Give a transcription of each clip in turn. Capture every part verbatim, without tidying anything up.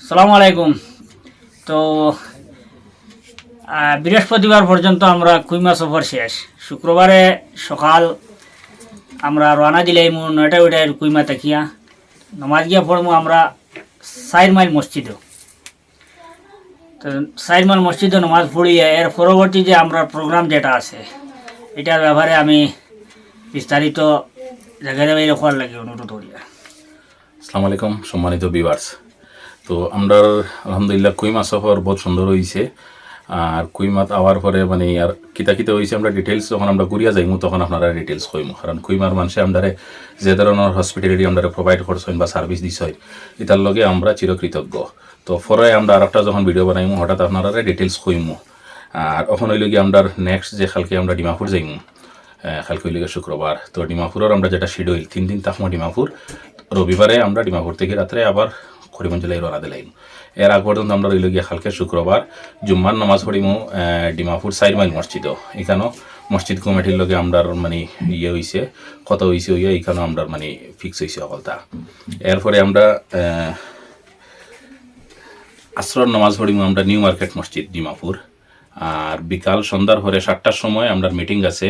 আসসালামু আলাইকুম। তো আহ, বৃহস্পতিবার পর্যন্ত আমরা কুইমা সফর শেষ। শুক্রবারে সকাল আমরা রওনা দিলাইমু নয়টা উঠায় কুইমা থাকিয়া। নমাজ গিয়া পড়মু আমরা চাইর মাইল মসজিদো। তো চাইর মাইল মসজিদো নমাজ পড়িয়া এর পরবর্তী যে আমরা প্রোগ্রাম যেটা আছে, এটার ব্যাপারে আমি বিস্তারিত জায়গায় জায়গায় রাখার লাগি অনুরোধ করিয়া। আসসালামু আলাইকুম সম্মানিত ভিউয়ার্স। তো আমরার আলহামদুলিল্লাহ কুইমা সফর বহুত সুন্দর অইছে। আর কুইমাত আওয়ার পরে মানে আর কিতা কিতা অইছে আমরা ডিটেইলস যখন আমরা ঘুরিয়া যাইমু তখন আপনারারে ডিটেইলস কইমু, কারণ কুইমার মানষে আমরারে যে ধরনর হসপিটালিটি আমরারে প্রোভাইড করছইন বা সার্ভিস দিছইন, ইতার লগে আমরা চিরকৃতজ্ঞ। তো পরে আমরা আরেকটা যখন ভিডিও বানাইমু হঠাৎ আপনারারে ডিটেইলস কইমু। আর অখন অইলো গিয়া আমরার নেক্সট যে কালকে আমরা ডিমাপুর যাইমু, আহ, কালকে অইলো গিয়া শুক্রবার। তো ডিমাপুরর আমরা যেটা শিডিউল, তিন দিন থাকমু ডিমাপুর। রবিবারে আমরা ডিমাপুর থাকি রাত্রে আবার করিমগঞ্জ লাগি রওনা দিলাইমু। এর আগ পর্যন্ত আমরা রইলো গিয়া কালকে শুক্রবার জুম্মার নামাজ পড়িমু, আহ, ডিমাপুর চাইর মাইল মসজিদো। ইখানো মসজিদ কমিটির লগে আমরার মানে ইয়ে অইছে, কথা অইছে অইয়া ইখানো আমরার মানে ফিক্স অইছে হকলতা। এরপরে আমরা, আহ, আসরর নামাজ পড়িমু আমরা নিউ মার্কেট মসজিদ ডিমাপুর। আর বিকাল সন্ধ্যার পরে সাতটার সময় আমরার মিটিং আছে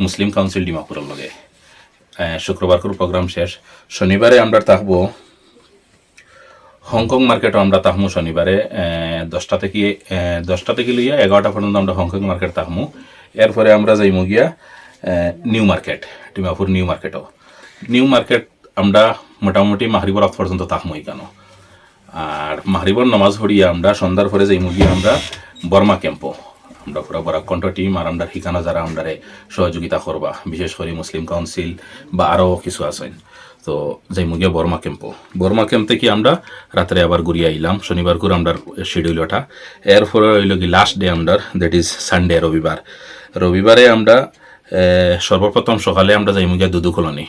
মুসলিম কাউন্সিল ডিমাপুরর লগে। আহ, শুক্রবারকুর প্রোগ্রাম শেষ। শনিবারে আমরা থাকবো হংকং মার্কেটো, আমরা থাকমু শনিবারে, আহ, দশটা থাকি, আহ, দশটা থাকি লইয়া এগারোটা পর্যন্ত আমরা হংকং মার্কেট থাকমু। এরপরে আমরা যাইমু গিয়া, আহ, নিউ মার্কেট, ডিমাপুর নিউ মার্কেটো। নিউ মার্কেট আমরা মোটামুটি মাগরিবর আগ পর্যন্ত থাকমু ইখানো। আর মাগরিবর নামাজ পড়িয়া আমরা সন্ধ্যার পরে যাইমু গিয়া আমরা বর্মা ক্যাম্পো। আমরা পুরা বরাক কণ্ঠ টিম আর আমরা হিকানো যারা আমরারে সহযোগিতা করবা, বিশেষ করি মুসলিম কাউন্সিল বা আরও কিছু আছইন। তো যাইমু গিয়া বর্মা ক্যাম্পো। বর্মা ক্যাম্প থাকি আমরা রাত্রে আবার ঘুরিয়া আইলাম। শনিবারকুর আমরার শিডিউল ওটা। এরপরে অইলো গি লাস্ট ডে আমরার, দ্যাট ইজ সানডে, রবিবার। রবিবারে আমরা, এ, সর্বপ্রথম সকালে আমরা যাইমু গিয়া দুদু কলোনি।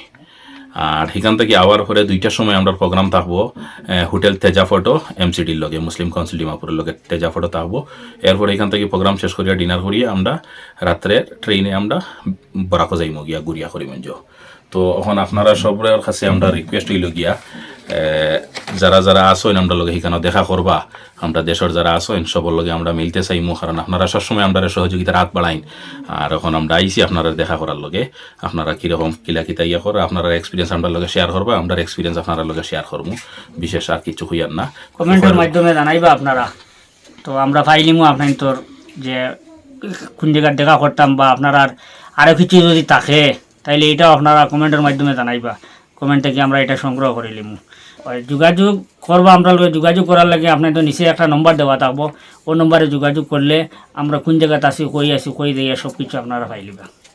আর হিকান থাকি আওয়ার পরে দুইটার সময় আমরার প্রোগ্রাম থাকবো, এ, হোটেল তেজা ফটো এমসিডির লগে, মুসলিম কাউন্সিল ডিমাপুরর লগে তেজা ফটো থাকবো। এরপরে হিকান থাকি প্রোগ্রাম শেষ করিয়া ডিনার করিয়া আমরা রাত্রে ট্রেইনে আমরা বরাকো যাইমু গিয়া ঘুরিয়া করিমগঞ্জ। তো অখন আপনারা সবর কাছে আমরা রিকোয়েস্ট অইলো গিয়া, এ, যারা যারা আছইন আমরার লগে হিকানো দেখা করবা, আমরা দেশর যারা আছইন সবর লগে আমরা মিলতে চাইমু, কারণ আপনারা সবসময় আমরারে সহযোগিতার হাত বাড়াইন। আর অখন আমরা আইছি আপনারার দেখা করার লগে, আপনারা কিরকম কিলা কিতা ইয়া কররা, আপনারার এক্সপিরিয়েন্স আমরার লগে শেয়ার করবা, আমরার এক্সপিরিয়েন্স আপনারার লগে শেয়ার করমু। বিশেষ আর কিছু কইয়ার না। কমেন্টর মাধ্যমে জানাইবা আপনারা। তো আমরা পাইলিমু আপনাইনতর যে কোন জাগাত দেখা করতাম বা আপনারার আরও কিছু যদি থাকে, তাইলে এটাও আপনারা কমেন্টর মাধ্যমে জানাইবা। কমেন্ট থাকি আমরা এটা সংগ্রহ করিলিমু। ওই যোগাযোগ করবা, আমরার লগে যোগাযোগ করার লাগি আপনাইনতর নিচে একটা নম্বর দেওয়া থাকবো। ও নম্বরে যোগাযোগ করলে আমরা কোন জাগাত আছি, কই আছি, কই যাইয়ার, সব কিছু আপনারা পাইলিবা।